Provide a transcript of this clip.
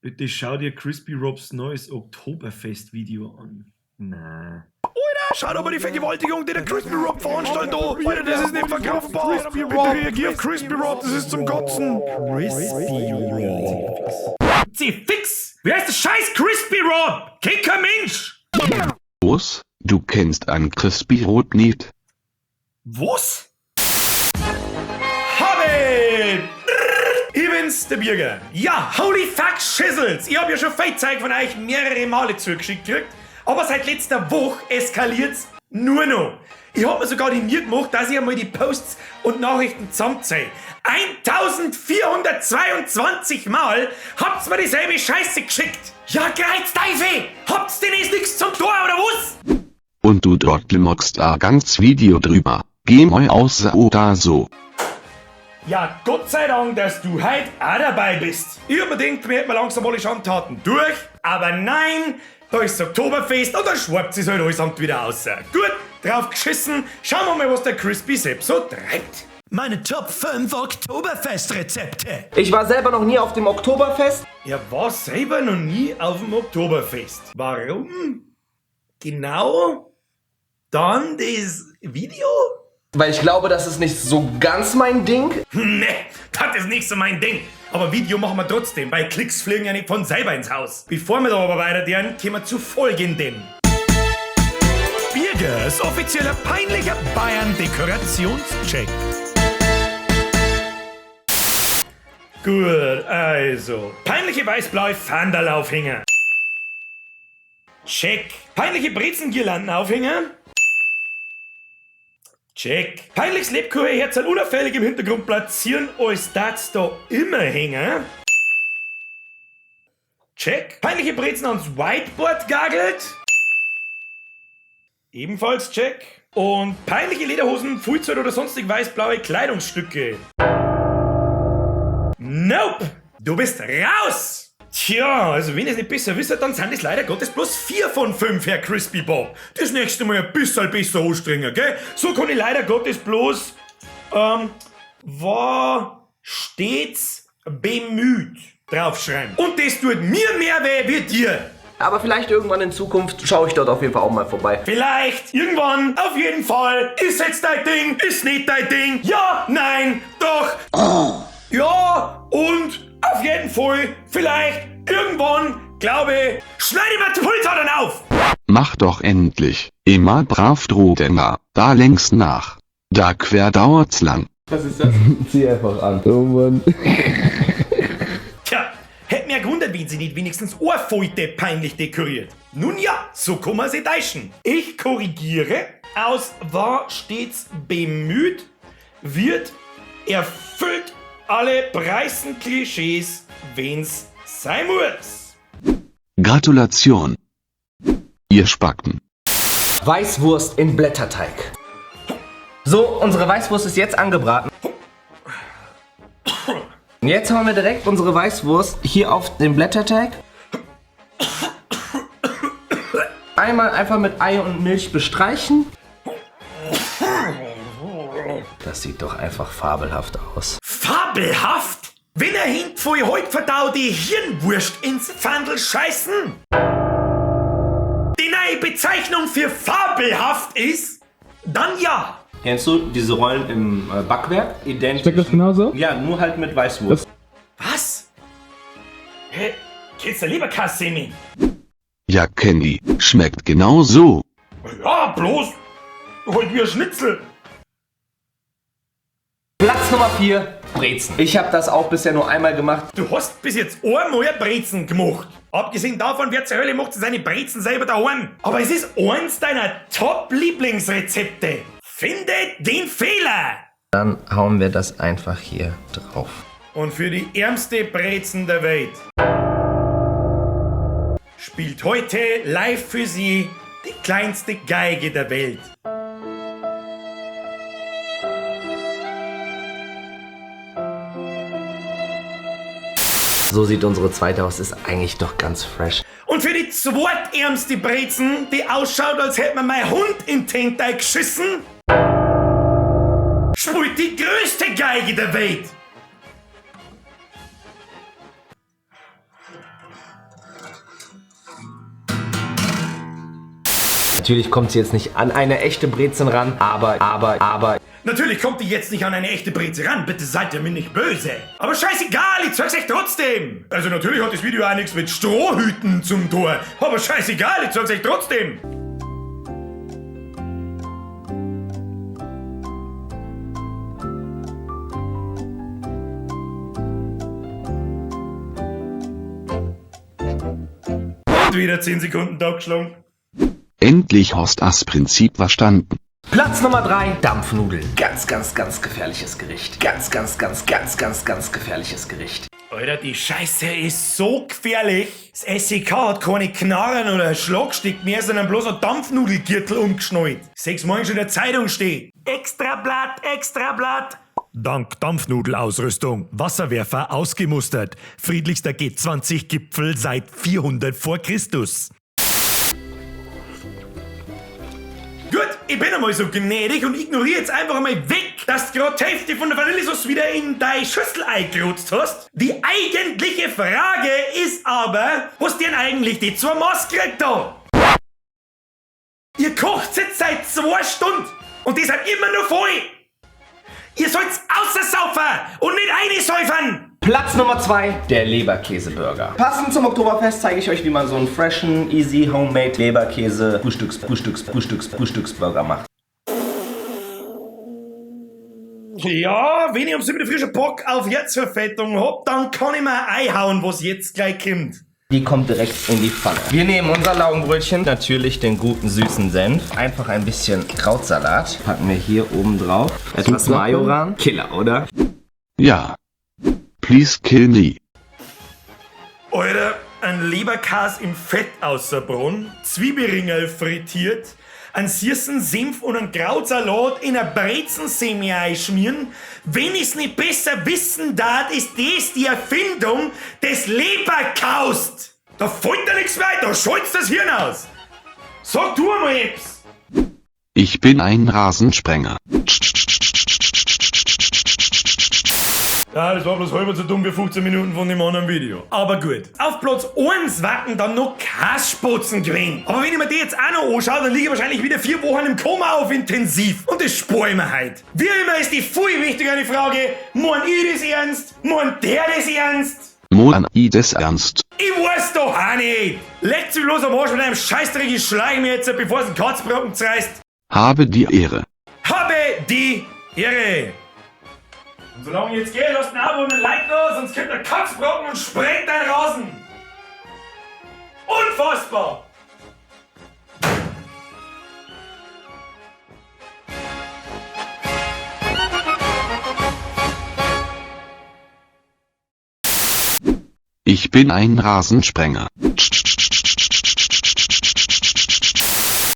Bitte schau dir Crispy Robs neues Oktoberfest-Video an. Na. Schau doch mal die Vergewaltigung, die der Crispy Rob veranstaltet da. Alter, das ist nicht verkraftbar. Bitte reagier auf Crispy Rob, das ist zum Kotzen. Crispy Rob. Zieh fix! Wer ist der scheiß Crispy Rob? Kennt kein Mensch! Was? Du kennst an Crispy Rot nicht? Was? Habe! Ich bin's, der Birger. Ja, holy fuck shizzles! Ich hab ja schon viel Zeug von euch mehrere Male zugeschickt gekriegt, aber seit letzter Woche eskaliert's nur noch. Ich hab mir sogar die Mühe gemacht, dass ich einmal die Posts und Nachrichten zusammenzähle. 1422 Mal habt's mir dieselbe Scheiße geschickt. Ja, greiz Teufel! Habt's denn jetzt nix zum Tor oder was? Und du Trottel mockst a ganz Video drüber. Geh mal aus oder so. Ja, Gott sei Dank, dass du heute auch dabei bist. Ich hab mir gedacht, wir hätten langsam alle Schandtaten durch. Aber nein, da ist das Oktoberfest und da schwappt sich halt allesamt wieder aus. Gut, drauf geschissen. Schauen wir mal, was der Crispy Sepp so treibt. Meine Top 5 Oktoberfest-Rezepte. Ich war selber noch nie auf dem Oktoberfest. Er war selber noch nie auf dem Oktoberfest. Warum? Genau dann das Video? Weil ich glaube, das ist nicht so ganz mein Ding. Ne, das ist nicht so mein Ding. Aber Video machen wir trotzdem, weil Klicks fliegen ja nicht von selber ins Haus. Bevor wir da aber weitergehen, kommen wir zu folgendem. Birgers offizieller peinlicher Bayern-Dekorationscheck. Gut, also. Peinliche weiß-blaue Fandalaufhänger. Check. Peinliche Brezengirlandenaufhänger. Check. Peinliches Lebkuchenherzerl unauffällig im Hintergrund platzieren, als das da immer hängen. Check. Peinliche Brezen ans Whiteboard gagelt. Ebenfalls check. Und peinliche Lederhosen, Fullzeug oder sonstig weiß-blaue Kleidungsstücke. Nope! Du bist raus! Tja, also wenn ihr es nicht besser wisst, dann sind es leider Gottes bloß 4 von 5, Herr Crispy Bob. Das nächste Mal ein bisschen besser anstrengen, gell? So kann ich leider Gottes bloß, war stets bemüht draufschreiben. Und das tut mir mehr weh wie dir. Aber vielleicht irgendwann in Zukunft schaue ich dort auf jeden Fall auch mal vorbei. Vielleicht, irgendwann, auf jeden Fall. Ist jetzt dein Ding, ist nicht dein Ding. Ja, nein, doch. Ja, und auf jeden Fall, vielleicht, irgendwann, glaube ich, schneide mir die Pulsadern auf. Mach doch endlich. Immer brav Drodener, da längst nach. Da quer dauert's lang. Zieh einfach an. Oh Mann. Tja, hätte mir gewundert, wenn sie nicht wenigstens Ohrfeute peinlich dekoriert. Nun ja, so kann man sie täuschen. Ich korrigiere, aus war stets bemüht, wird erfüllt alle Preisen-Klischees, wenn's sein muss. Gratulation. Ihr Spacken. Weißwurst in Blätterteig. So, unsere Weißwurst ist jetzt angebraten. Und jetzt hauen wir direkt unsere Weißwurst hier auf den Blätterteig. Einmal einfach mit Ei und Milch bestreichen. Das sieht doch einfach fabelhaft aus. Fabelhaft! Wenn er hint voll heut verdaut die Hirnwurst ins Pfandl scheißen! Die neue Bezeichnung für fabelhaft ist, dann ja! Kennst du diese Rollen im Backwerk? Identisch. Schmeckt das genauso? Ja, nur halt mit Weißwurst. Was? Hä? Kennst du Leberkassemi? Ja Kenny, schmeckt genau so. Ja, bloß halt wie ein Schnitzel. Platz Nummer 4, Brezen. Ich habe das auch bisher nur einmal gemacht. Du hast bis jetzt einmal Brezen gemacht. Abgesehen davon, wer zur Hölle macht seine Brezen selber daheim? Aber es ist eins deiner Top-Lieblingsrezepte. Finde den Fehler! Dann hauen wir das einfach hier drauf. Und für die ärmste Brezen der Welt spielt heute live für sie die kleinste Geige der Welt. So sieht unsere zweite aus. Ist eigentlich doch ganz fresh. Und für die zweitärmste Brezen, die ausschaut, als hätte man mein Hund in den Teig geschissen, spielt die größte Geige der Welt. Natürlich kommt sie jetzt nicht an eine echte Brezen ran, aber Natürlich kommt die jetzt nicht an eine echte Breze ran, bitte seid ihr mir nicht böse. Aber scheißegal, ich zeig's euch trotzdem. Also natürlich hat das Video auch nichts mit Strohhüten zum Tor, aber scheißegal, ich zeig's euch trotzdem. Und wieder 10 Sekunden totgeschlagen. Endlich hast das Prinzip verstanden. Platz Nummer 3, Dampfnudeln. Ganz, ganz, ganz gefährliches Gericht. Ganz, ganz, ganz, ganz, ganz, ganz gefährliches Gericht. Alter, die Scheiße ist so gefährlich. Das SEK hat keine Knarren oder Schlagstick mehr, sondern bloß ein Dampfnudelgürtel umgeschnallt. Sechs Morgen schon in der Zeitung steht. Extrablatt, Extrablatt. Dank Dampfnudelausrüstung. Wasserwerfer ausgemustert. Friedlichster G20-Gipfel seit 400 vor Christus. Gut, ich bin einmal so gnädig und ignoriere jetzt einfach einmal weg, dass du gerade die Hälfte von der Vanillesauce wieder in deine Schüssel eingerotzt hast. Die eigentliche Frage ist aber, was denn eigentlich die zwei Maß gekriegt da? Ihr kocht jetzt seit 2 Stunden und die sind immer noch voll. Ihr sollt's außersaufen und nicht einsäufern. Platz Nummer 2, der Leberkäseburger. Passend zum Oktoberfest zeige ich euch, wie man so einen freshen, easy, homemade Leberkäse Frühstücks, Frühstücks, Frühstücks, Frühstücksburger macht. Ja, wenn ich um 7 Uhr früh schon Bock auf Herzverfettung hab, dann kann ich mir einhauen, was jetzt gleich kommt. Die kommt direkt in die Pfanne. Wir nehmen unser Laugenbrötchen, natürlich den guten süßen Senf, einfach ein bisschen Krautsalat, packen wir hier oben drauf. Etwas Majoran. Killer, oder? Ja. Please kill me. Alter, ein Leberkas im Fett ausserbrunn, Zwiebelringel frittiert, einen süßen Senf und einen Krautsalat in ein Brezensemi einschmieren. Wenn ich's nicht besser wissen darf, ist das die Erfindung des Leberkaust. Da fällt dir nichts mehr ein, da schalt's das Hirn aus. Sag du einmal etwas. Ich bin ein Rasensprenger. Ja, das war bloß halber so dumm wie 15 Minuten von dem anderen Video. Aber gut. Auf Platz 1 warten dann noch Kasspotzen gewesen. Aber wenn ich mir die jetzt auch noch anschaue, dann liege ich wahrscheinlich wieder 4 Wochen im Koma auf Intensiv. Und das spar ich mir heute. Wie immer ist die viel wichtigere Frage, meint ich das ernst? Meint der das ernst? Moan i des ernst. Ich weiß doch auch nicht. Leckt sich bloß am Arsch mit einem scheißdreckigen Schleim jetzt, bevor es einen Kotzbrocken zerreißt. Habe die Ehre. Habe die Ehre! Und solange ich jetzt gehe, lasst ein Abo und ein Like da, sonst kommt der Kotzbrocken und sprengt deinen Rasen! Unfassbar! Ich bin ein Rasensprenger.